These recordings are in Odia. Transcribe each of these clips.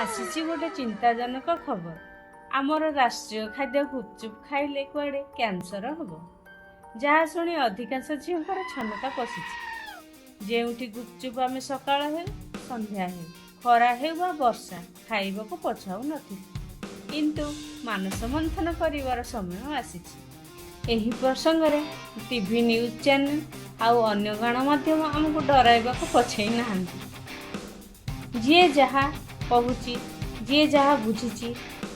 ଆସିଛି ଗୋଟେ ଚିନ୍ତାଜନକ ଖବର। ଆମର ରାଷ୍ଟ୍ରୀୟ ଖାଦ୍ୟ ଗୁପଚୁପ ଖାଇଲେ କୁଆଡ଼େ କ୍ୟାନ୍ସର ହେବ, ଯାହା ଶୁଣି ଅଧିକାଂଶ ଝିଅଙ୍କର ଛନକା ପଶିଛି। ଯେଉଁଠି ଗୁପଚୁପ ଆମେ ସକାଳ ହେଉ ସନ୍ଧ୍ୟା ହେଉ, ଖରା ହେଉ ବା ବର୍ଷା, ଖାଇବାକୁ ପଛାଉ ନଥିଲୁ। କିନ୍ତୁ ମାନସ ମନ୍ଥନ କରିବାର ସମୟ ଆସିଛି। ଏହି ପ୍ରସଙ୍ଗରେ ଟିଭି ନ୍ୟୁଜ୍ ଚ୍ୟାନେଲ ଆଉ ଅନ୍ୟ ଗଣମାଧ୍ୟମ ଆମକୁ ଡରାଇବାକୁ ପଛେଇ ନାହାନ୍ତି। ଯିଏ ଯାହା କହୁଛି, ଯିଏ ଯାହା ବୁଝିଛି,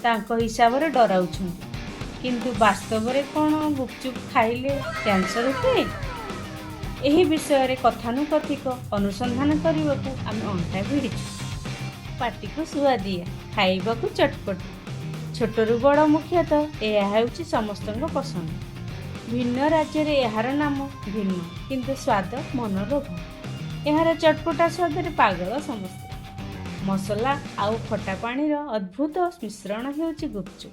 ତାଙ୍କ ହିସାବରେ ଡରାଉଛନ୍ତି। କିନ୍ତୁ ବାସ୍ତବରେ କ'ଣ ଗୁପଚୁପ ଖାଇଲେ କ୍ୟାନ୍ସର ହୁଏ? ଏହି ବିଷୟରେ କଥାନୁକଥିକ ଅନୁସନ୍ଧାନ କରିବାକୁ ଆମେ ଅଣ୍ଟା ଭିଡ଼ିଛୁ। ପାଟିକୁ ସୁଆଦିଆ, ଖାଇବାକୁ ଚଟପଟି, ଛୋଟରୁ ବଡ଼ ମୁଖ୍ୟତଃ ଏହା ହେଉଛି ସମସ୍ତଙ୍କ ପସନ୍ଦ। ଭିନ୍ନ ରାଜ୍ୟରେ ଏହାର ନାମ ଭିନ୍ନ, କିନ୍ତୁ ସ୍ୱାଦ ମନଲୋଭା। ଏହାର ଚଟପଟା ସ୍ୱାଦରେ ପାଗଳ ସମସ୍ତେ। ମସଲା ଆଉ ଖଟା ପାଣିର ଅଦ୍ଭୁତ ମିଶ୍ରଣ ହେଉଛି ଗୁପଚୁପ।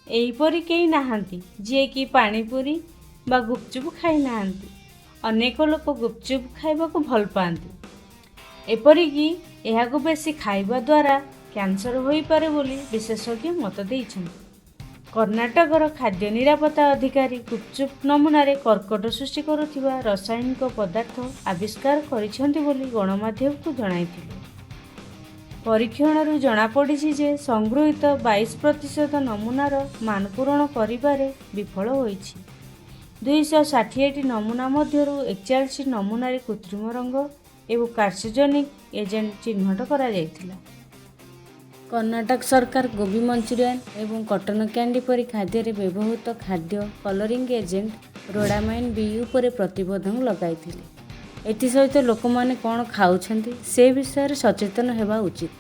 ଏହିପରି କେହି ନାହାନ୍ତି ଯିଏକି ପାଣିପୁରୀ ବା ଗୁପଚୁପ ଖାଇନାହାନ୍ତି। ଅନେକ ଲୋକ ଗୁପଚୁପ ଖାଇବାକୁ ଭଲ ପାଆନ୍ତି। ଏପରିକି ଏହାକୁ ବେଶୀ ଖାଇବା ଦ୍ୱାରା କ୍ୟାନ୍ସର ହୋଇପାରେ ବୋଲି ବିଶେଷଜ୍ଞ ମତ ଦେଇଛନ୍ତି। କର୍ଣ୍ଣାଟକର ଖାଦ୍ୟ ନିରାପତ୍ତା ଅଧିକାରୀ ଗୁପଚୁପ ନମୁନାରେ କର୍କଟ ସୃଷ୍ଟି କରୁଥିବା ରାସାୟନିକ ପଦାର୍ଥ ଆବିଷ୍କାର କରିଛନ୍ତି ବୋଲି ଗଣମାଧ୍ୟମକୁ ଜଣାଇଥିଲେ। ପରୀକ୍ଷଣରୁ ଜଣାପଡ଼ିଛି ଯେ ସଂଗୃହୀତ 22% ନମୁନାର ମାନ ପୂରଣ କରିବାରେ ବିଫଳ ହୋଇଛି। 260ଟି ନମୁନା ମଧ୍ୟରୁ 41 ନମୁନାରେ କୃତ୍ରିମ ରଙ୍ଗ ଏବଂ କାର୍ସିନୋଜେନିକ୍ ଏଜେଣ୍ଟ ଚିହ୍ନଟ କରାଯାଇଥିଲା। କର୍ଣ୍ଣାଟକ ସରକାର ଗୋବି ମଞ୍ଚୁରିଆନ ଏବଂ କଟନ କ୍ୟାଣ୍ଡି ପରି ଖାଦ୍ୟରେ ବ୍ୟବହୃତ ଖାଦ୍ୟ କଲରିଂ ଏଜେଣ୍ଟ ରୋଡାମାଇନ୍ ବି ଉପରେ ପ୍ରତିବନ୍ଧକ ଲଗାଇଥିଲେ। ଏଥିସହିତ ଲୋକମାନେ କ'ଣ ଖାଉଛନ୍ତି ସେ ବିଷୟରେ ସଚେତନ ହେବା ଉଚିତ।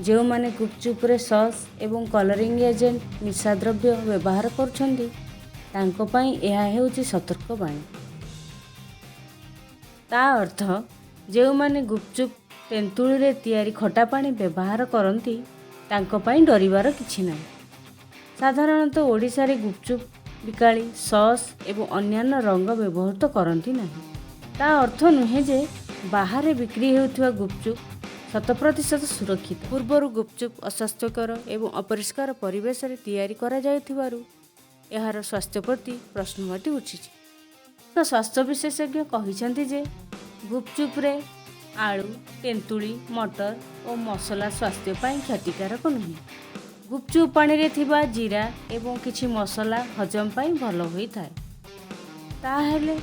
ଯେଉଁମାନେ ଗୁପଚୁପରେ ସସ୍ ଏବଂ କଲରିଂ ଏଜେଣ୍ଟ ମିଶା ଦ୍ରବ୍ୟ ବ୍ୟବହାର କରୁଛନ୍ତି, ତାଙ୍କ ପାଇଁ ଏହା ହେଉଛି ସତର୍କବାଣୀ। ତା ଅର୍ଥ ଯେଉଁମାନେ ଗୁପଚୁପ ତେନ୍ତୁଳିରେ ତିଆରି ଖଟା ପାଣି ବ୍ୟବହାର କରନ୍ତି, ତାଙ୍କ ପାଇଁ ଡରିବାର କିଛି ନାହିଁ। ସାଧାରଣତଃ ଓଡ଼ିଶାରେ ଗୁପଚୁପ ବିକାଳି ସସ୍ ଏବଂ ଅନ୍ୟାନ୍ୟ ରଙ୍ଗ ବ୍ୟବହୃତ କରନ୍ତି ନାହିଁ। ତା ଅର୍ଥ ନୁହେଁ ଯେ ବାହାରେ ବିକ୍ରି ହେଉଥିବା ଗୁପଚୁପ ଶତ ପ୍ରତିଶତ ସୁରକ୍ଷିତ। ପୂର୍ବରୁ ଗୁପଚୁପ ଅସ୍ୱାସ୍ଥ୍ୟକର ଏବଂ ଅପରିଷ୍କାର ପରିବେଶରେ ତିଆରି କରାଯାଉଥିବାରୁ ଏହାର ସ୍ୱାସ୍ଥ୍ୟ ପ୍ରତି ପ୍ରଶ୍ନବାଚୀ ଉଠିଛି। ଏକ ସ୍ୱାସ୍ଥ୍ୟ ବିଶେଷଜ୍ଞ କହିଛନ୍ତି ଯେ ଗୁପଚୁପରେ ଆଳୁ, ତେନ୍ତୁଳି, ମଟର ଓ ମସଲା ସ୍ୱାସ୍ଥ୍ୟ ପାଇଁ କ୍ଷତିକାରକ ନୁହେଁ। ଗୁପଚୁପ ପାଣିରେ ଥିବା ଜିରା ଏବଂ କିଛି ମସଲା ହଜମ ପାଇଁ ଭଲ ହୋଇଥାଏ। ତାହେଲେ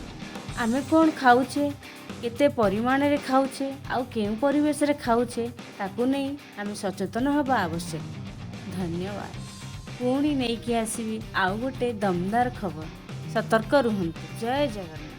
ଆମେ କ'ଣ ଖାଉଛେ, କେତେ ପରିମାଣରେ ଖାଉଛେ ଆଉ କେଉଁ ପରିବେଶରେ ଖାଉଛେ, ତାକୁ ନେଇ ଆମେ ସଚେତନ ହେବା ଆବଶ୍ୟକ। ଧନ୍ୟବାଦ। ପୁଣି ନେଇକି ଆସିବି ଆଉ ଗୋଟେ ଦମଦାର ଖବର। ସତର୍କ ରୁହନ୍ତୁ। ଜୟ ଜଗନ୍ନାଥ।